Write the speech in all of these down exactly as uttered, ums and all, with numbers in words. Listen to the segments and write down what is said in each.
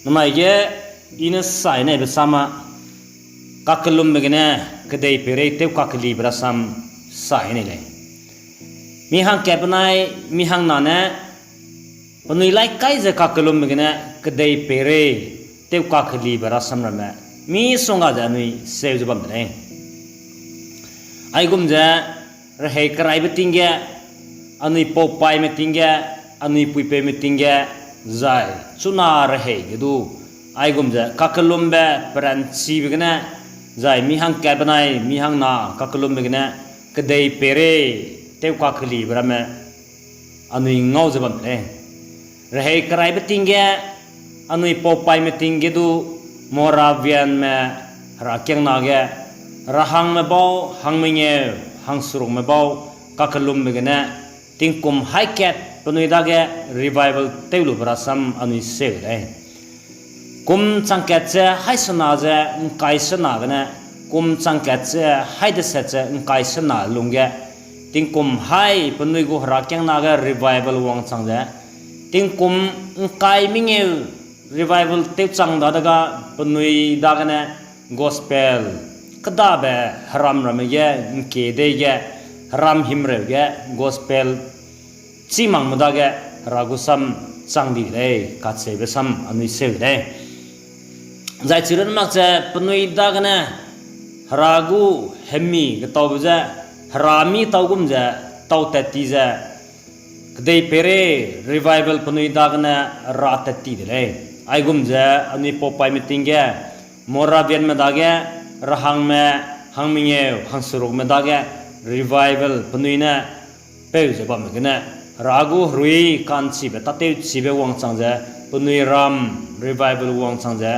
Namai ge, i ne sai neibe sam a, kakellumbe gene, kedei peirei tew kakelibe rasam sai nei lei. Mi hangkat benai, mi hangna ne, penui lai kai ze kakellumbe gene, kedei peirei tew kakelibe rasam ramme, misongga ze anui seu ze bam de lei. Aigum ze, rehei keraibe ting ge, anui paupaime ting ge, anui puipeume ting ge, zai, chuna rehei ge du, aigum ze kakellumbe peranchibe gene, zai mi hangkat benai mi hangna kakellumbe gene, kedei peirei tew kakelibe ramme, anui ngau ze bam de lei. Rehei keraibe ting ge, anui paupaime ting ge du, Moravianme herakiangna ge, rahangme bau, hangmengeu, hangserukme bau, kakellumbe gene, tingkum haî kat penui dage revival tew lube rasam anui seu de lei. Kum changkat ze haî sena ze ngkai sena gene, kum changkat ze haî deset ze ngkai sena lungge, tingkum haî penui gu herakiangna ge revival wangchang ze, tingkum ngkai mengeu revival tewchang dadege penui dagene gospel kedabe heram ramme ge ngkie dei ge, heram himreu ge gospel chî makme dage Hera gu sam chang di de lei, kacheube sam anui seu de lei. Zai chirun mak ze penui dagene Hera gu hemi getaube ze, Hera mi tau gum ze, tau tat ti ze, kedei peirei revival penui dagene ra tat ti de lei. Aigum ze anui paupaime ting ge, Moravianme dage, rahangme, hangmengeu, hangserukme dage, revival penui ne peu ze bamme gene, Hera gu herui ka'nchibe, tâtewchibe wangchang ze, penui ram revival wangchang ze,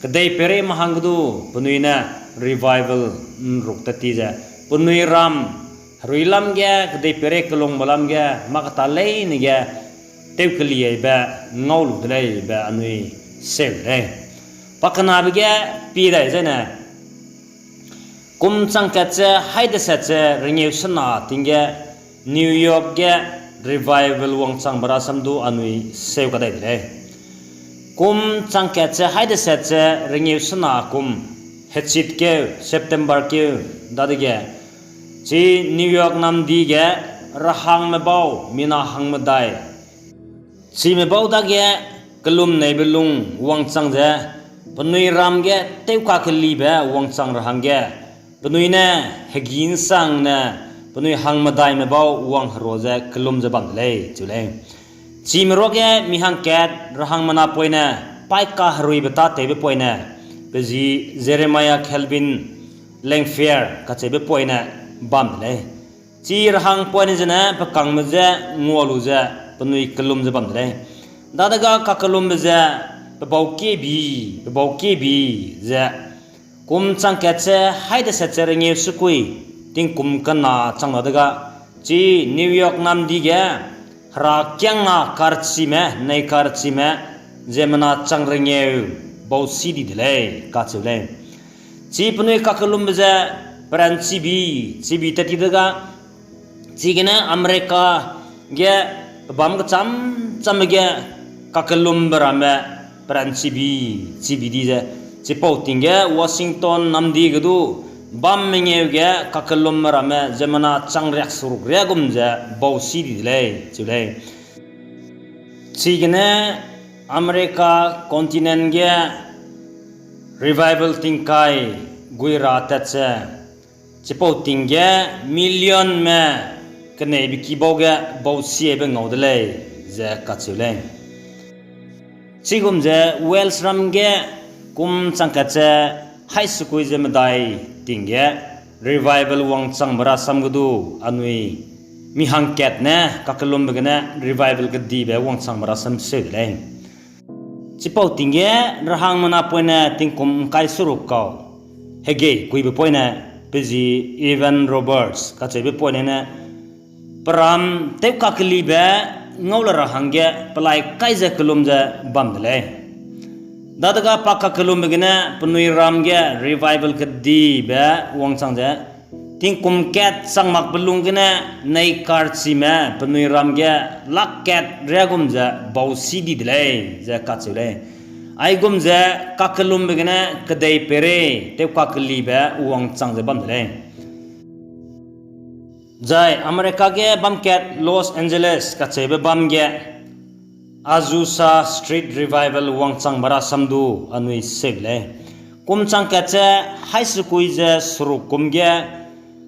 kedei peirei mahang ge du, penui ne revival nruk tat ti ze, penui ram herui lam ge, kedei peirei kelungbe lam ge, mâ keta leine ge, tewkelieibe, ngau lu de lei be anui seu de lei. Pakenabe ge pie dai zene, kum changkat ze haî deset ze rengeu sena ting ge New York ge revival wangchangbe rasam du anui seu kadai de lei. Kum changkat ze haî deset ze rengeu sena kum hechit keu, September keu, dadege, chi New York namdi ge rahangme bau, mina hangmedai, chime bau dage kelumneibe lung wangchang ze, penui ram ge tewkakelibe wangchang ra hangge, penui ne hegi nsangne penui hangmedaime bau wangherua ze kelum ze bam de lei cheu lei. Chime ruage mi hangkat rahangme napoine paî kaheruibe tâtewbe poine, pe zi Jeremiah Calvin Lankford kacheube poine bam de lei. Chi rahangpoine zene pe kangme je ngua lu ze penui kelum ze bam de lei. Dadege kakelumbe ze pe bau kiebi, pe bau kiebi ze kum changkat ze haî deset ze rengeu sekui, tingkum kena chang dadege, chi New York namdi ge, herakiangna karchime, nei karchime, ziemmena chang rengeu, bau si di de lei, kacheu lei. Chi penui kakelumbe ze, peranchibi, chibi tat ti dege, chigene America ge, pebâm kecham chamme ge, kakelumbe ramme, peranchibi, chibi di ze, chipau ting ge Washington namdi ge du, bam mengeu ge kakelumbe ramme ziemmena chang riak seruk riak gum ze bau si di de lei, cheu lei. Chigene America continent ge revival tingkai gui ra tat ze, chipau ting ge millionme keneibe ki bau ge bau siebe ngau de lei, ze kacheu lei. Chigum ze Wales ram ge kum changkat ze haî sekui ze medai ting ge revival wangchangbe rasam ge du anui mi hangkat ne kakelumbe gene revival kedibe wangchangbe rasam seu de lei. Chipau ting ge rahangme napoine tingkum ngkai seruk kau hegei kuibe poine pe zi Evan Roberts kacheube poine ne peram tewkakelibe ngau le ra hangge pelai kai ze kelum ze bam de lei. Dadege pa kakelumbe gene penui ram ge revival kedibe wangchang ze, tingkum kat chang makbe lung gene nei karchime penui ram ge lak kat riagum ze bau si di de lei, ze kacheu lei. Aigum ze kakellumbe gene kedei peirei tewkakelibe wangchang ze bam de lei. Zai America ge bam kat Los Angeles kacheube bam ge Azusa Street Revival wangchangbe rasam du anui seu lei. Kum chang kat ze haî sekui ze seruk kum ge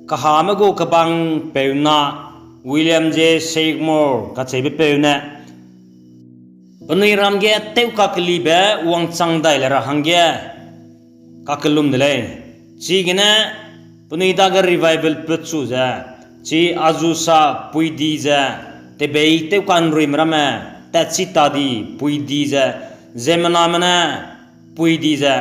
kahame gu kebang peu na William J. Seymour kacheube peu ne penui ram ge tewkakelibe wangchang dai le ra hangge kakellum de lei. Chigene penui dage revival putchu ze, chi Azusa puidi ze, tebei tewkanruime ramme, tatchi tadi puidi ze, ziemmename ne puidi ze,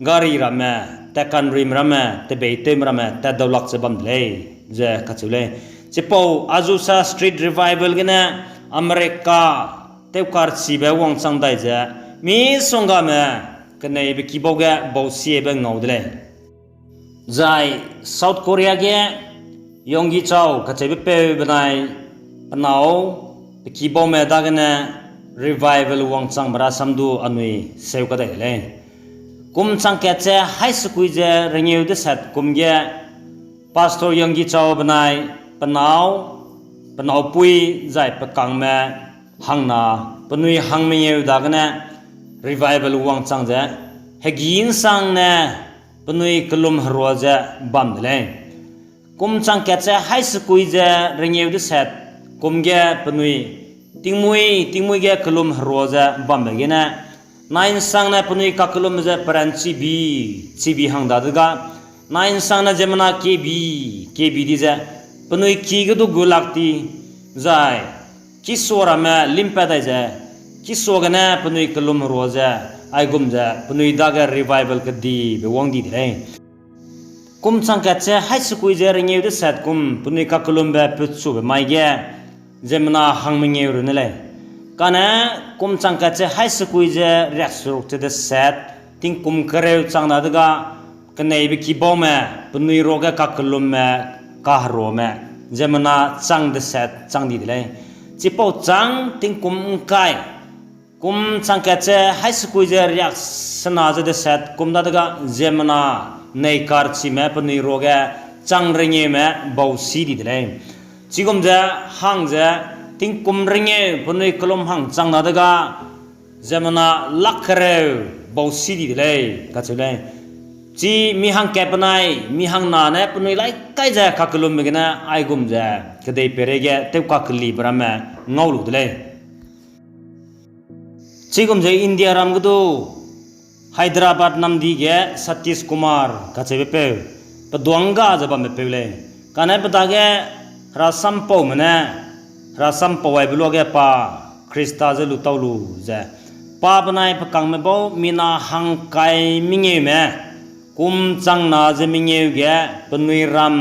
gari ramme, tatkanruime ramme, tebei tewme ramme tatdaulak ze bam de lei, ze kacheu lei. Chipau Azusa Street Revival gene America tewkarchibe wangchang dai ze, misonggame keneibe kibau ge bausiebe ngau de lei. Zai South Korea ge Yonggi Cho kacheube peu benai penau pe kibaume dagene revival wangchangbe rasam du anui seu kadai de lei. Kum chang kat ze haî sekui ze rengeu deset kum ge Pastor Yonggi Cho benai penau, penaupui zai pe kangme hangna penui hang mengeu dagene revival wangchang ze, hegi ’nsangne penui kellum herua ze bam de lei. Kum chang kat ze haî sekui ze rengeu deset kum ge penui tingmuî tingmuî ge kellum herua ze bambe gene, nai ’nsangne penui kakellumbe ze peran chibi, chibi hang dadege, nai ’nsangne ziemmena kebi, kebi di ze, penui ki ge du gu lak ti, zai kisua ramme limpat dai ze, kisua gene penui kellum herua ze, aigum ze penui dage revival kedibe wang di de lei. Kum chang kat ze haî sekui ze rengeu deset kum penui kakellumbe putchube mai ge, ziemmena hang mengeu runne lei. Kane kum chang kat ze haî sekui ze riakseruk ze deset, tingkum kereu chang dadege, keneibe kibaume penui ruage kakellumme, kaheruame, ziemmena chang deset chang di de lei. Chipau chang tingkum ’ngkai, kum chang kat ze haî sekui ze riaksena ze deset kum dadege ziemmena nei karchime penui ruage chang rengeume bausi di de lei. Chigum ze hang ze tingkum rengeu penui kellum hang chang dadege ziemmena lak kereu bausi di de lei, kacheu lei. Chi mi hangkat benai mi hangna ne penui lai kai ze kakellumbe gene aigum ze kedei peireige tewkakelibe ramme ngau lu de lei. Chigum ze India ram ge du Hyderabad namdi ge Satish Kumar kacheube peu, pe duangga ze bambe peu lei. Kane pe dage herasampaume ne, herasampau aibe luage pa Khrista ze lutau lu ze, pa benai pe kangme bau mina hangkai mengeume, kum changna ze mengeu ge penui ram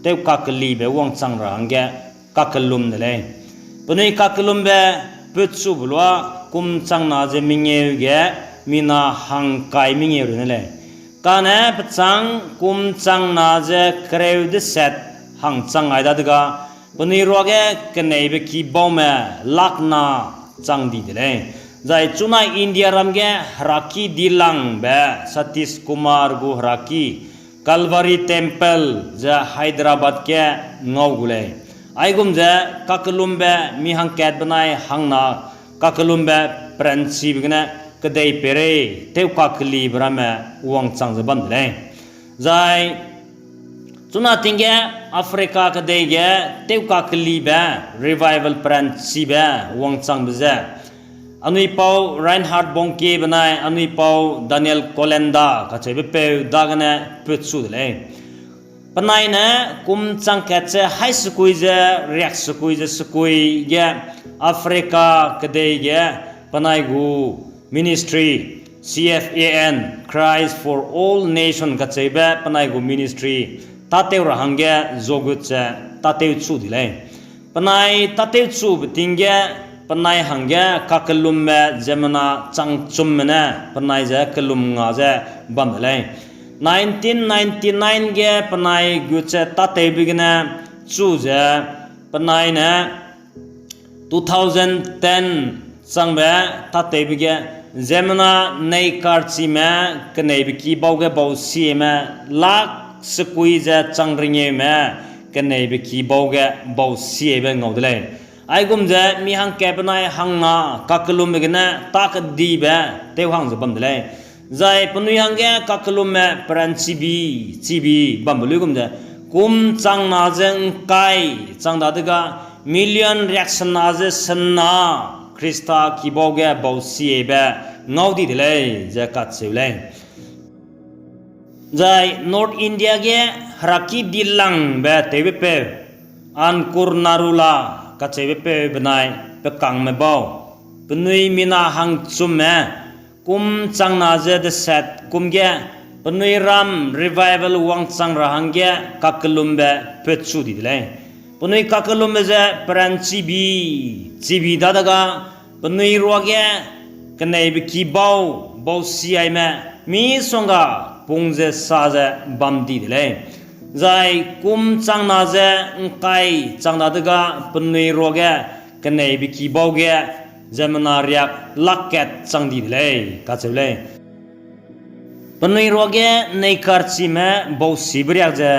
tewkakelibe wangchang ra hangge kakellum de lei. Penui kakellumbe putchube lua kum changna ze mengeu ge mina hangkai mengeu runne lei. Kane pechâng kum changna ze kereu deset hang chang ai dadege, penui ruage keneibe kibaume lakna chang di de lei. Zai chuna India ram ge heraki dilangbe Satish Kumar gu heraki Calvary Temple ze Hyderabad ge ngau gu lei. Aigum ze kakellumbe mi hangkat benai hangna kakellumbe peranchibe gene kedei peirei tewkakelibe ramme wangchang ze bam de lei. Zai chuna ting ge Africa kedei ge tewkakelibe revival peranchibe wangchangbe ze anui pau Reinhard Bonnke benai anui pau Daniel Kolenda kacheube peu dagene putchu de lei. Penai ne kum chang kat ze haî sekui ze riaksekui ze sekui ge Africa kedei ge penai gu ministry, C F A N, Christ for All Nation kacheube penai gu ministry tâtew ra hangge zuagut ze tâtewchu di lei. Penai tâtewchube ting ge penai hangge kakellumbe ziemmena changchumme ne penai ze kellum nga ze bam de lei. Nineteen ninety-nine ge penai gut ze tâtewbe gene chu ze penai ne two thousand ten changbe tâtewbe ge Ziemmena nei karchime keneibe ki bau ge bau sieme lak sekui ze chang rengeume keneibe ki bau ge bau siebe ngau de lei. Aigum ze mi hangkatbe benai hangna kakellumbe gene takedibe tew hang ze bam de lei. Zai penui hangge kakellumme peranchibi, chibi bambe luigum ze, kum changna ze ngkai chang dadege million riaksena ze sena Khrista kibau ge bau siebe ngau di de lei ze kacheu lei. Zai North India ge heraki dilangbe tewbepeu, Ankur Narula kacheubepeu benai pe kangme bau, penui mina hangchumme, kum changna ze deset kum ge penui ram revival wangchang ra hangge kakellumbe pechu di de lei. Penui kakellumbe ze peranchibi, chibi dadege penui ruage keneibe ki bau, bau siaime misongga pung ze sa ze bam di de lei. Zai kum changna ze ngkai chang dadege penui ruage keneibe ki bau ge ziemmena riak lak kat chang di de lei kacheu lei. Penui ruage nei karchime bau sibe riak ze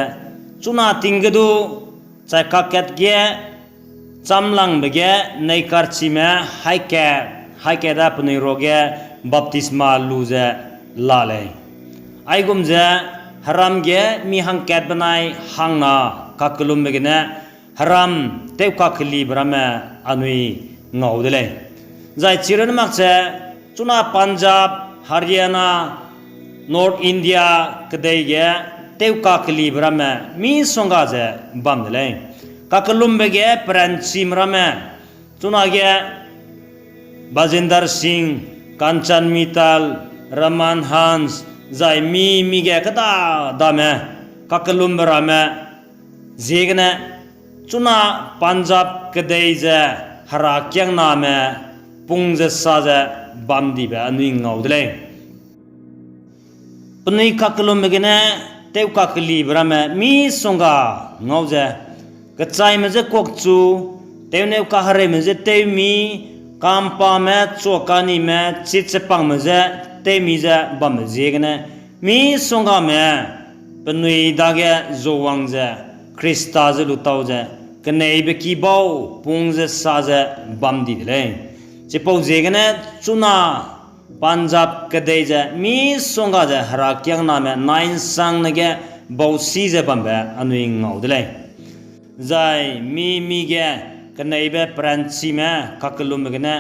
chuna ting ge du chai kakat ge chamlangbe ge nei karchime haika, haika da penui ruage baptisma lu ze la lei. Aigum ze heram ge mi hangkat benai hangna kakellumbe gene heram tewkakelibe ramme anui ngau de lei. Zai chirun mak ze chuna Punjab, Haryana, North India kedei ge tewkakelibe ramme misongga ze bam de lei. Kakellumbe ge peranchime ramme, chunage Bajinder Singh, Kanchan Mittal, Raman Hans, zai mi, mi ge keda dame kakellumbe ramme ziegene chuna Punjab kedei ze herakiangname pung ze sa ze bam dibe anui ngau de lei. Penui kakellumbe gene tewkakelibe ramme misongga ngau ze, kechaime je kuakchu, tewneu kahereume je tewmi, kampame, chuakanime, chitsepangme je tewmi ze bambe ziegene, misonggame penui dage zuawang ze, Khrista je lutau ze, keneibe ki bau pung ze sa ze bam di de lei. Chipau ziegene chuna Punjab kedei ze misongga ze herakiangname nai'nsangne ge bausi ze bambe anui ngau de lei. Zai mi, mi ge keneibe peranchime kakellumbe gene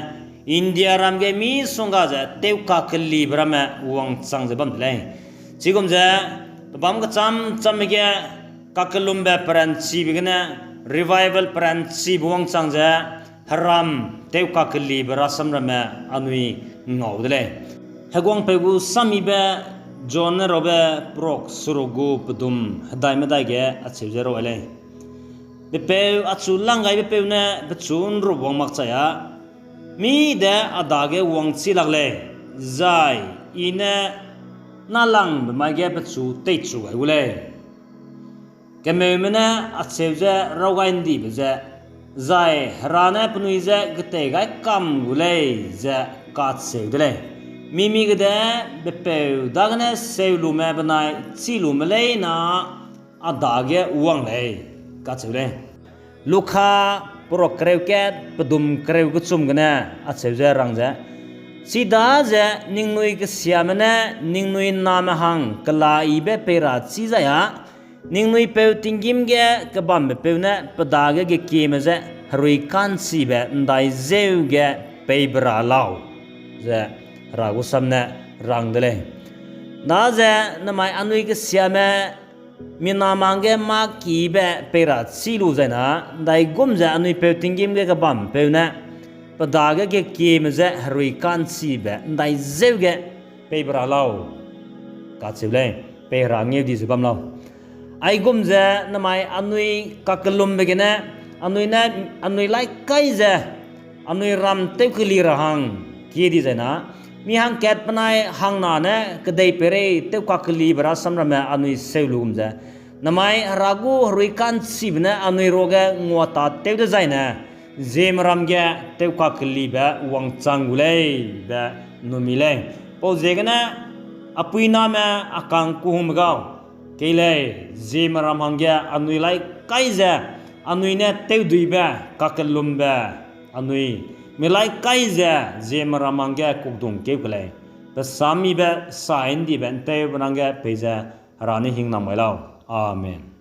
India ram ge misongga ze tewkakelibe ramme wangchang ze bam de lei. Chigum ze, pebâm kecham chamme ge kakellumbe peranchibe gene revival peranchibe wangchang ze heram tewkakelibe rasam ramme anui ngau de lei. Heguangpeu gu sammibe John ne rabe peruk seruk gu pedum hedai medai ge acheu ze rau lei. Bepeu achu lang gaibepeu ne pechu ’nrup wang makchai â, mi de a dage wangchî lak lei, zai I ne nâlangbe mai ge pechu teichu gai gu lei. Kemeume ne acheu ze raw gai ’ndibe ze, zai Hera ne penui je getei gai kam gu lei, ze kacheu de lei. Mi-mige de bepeu dagene seu lume benai chî lume leine a dage wang lei, kacheu lei. Lukha peruk kereu kat pedum kereu kechum gene acheu ze rang ze, chidaze ningnui kesiame ne ningnui name hang kelayibe pei ra chî zai â, ningnui peu tinggîm ge kebambepeu ne pe dage gekieme je herui ka'nchibe ’ndaizeu ge peibe ra lau, ze Hera gu sam ne rang de lei. Daze namai anui kesiame mina mangge mâ kibe pei ra chî lu zai na, ’ndaigum ze anui peu tinggîm ge kebampeu ne pe dage gekieme je herui ka'nchibe ’ndaizeu ge peibe ra lau, kacheu lei, pei ra ngeu di ze bam lau. Aigum ze namai anui kakellumbe gene, anui ne, anui lai kai ze, anui ram tewkeli ra hang kie di zai na, mi hangkat benai hangna ne kedei peirei tewkakelibe rasam ramme anui seu lu gum ze, namai Hera gu herui ka'nchibe ne anui ruage nguatâtew dezaine, Zeme ram ge tewkakelibe wangchang gu lei be nu mi lei. Pau ziegene, a puiname a kang kuhungme gau, kei lei, ziemme ram hangge anui lai kai ze, anui ne tewduibe, kakellumbe, anui mi lai kai ze, ziemme ram hangge kukdung keu ke lei. Pe sam mibe, sai ndibe, ’nteube nangge peize, Hera ne hingnam gai lau. Amen.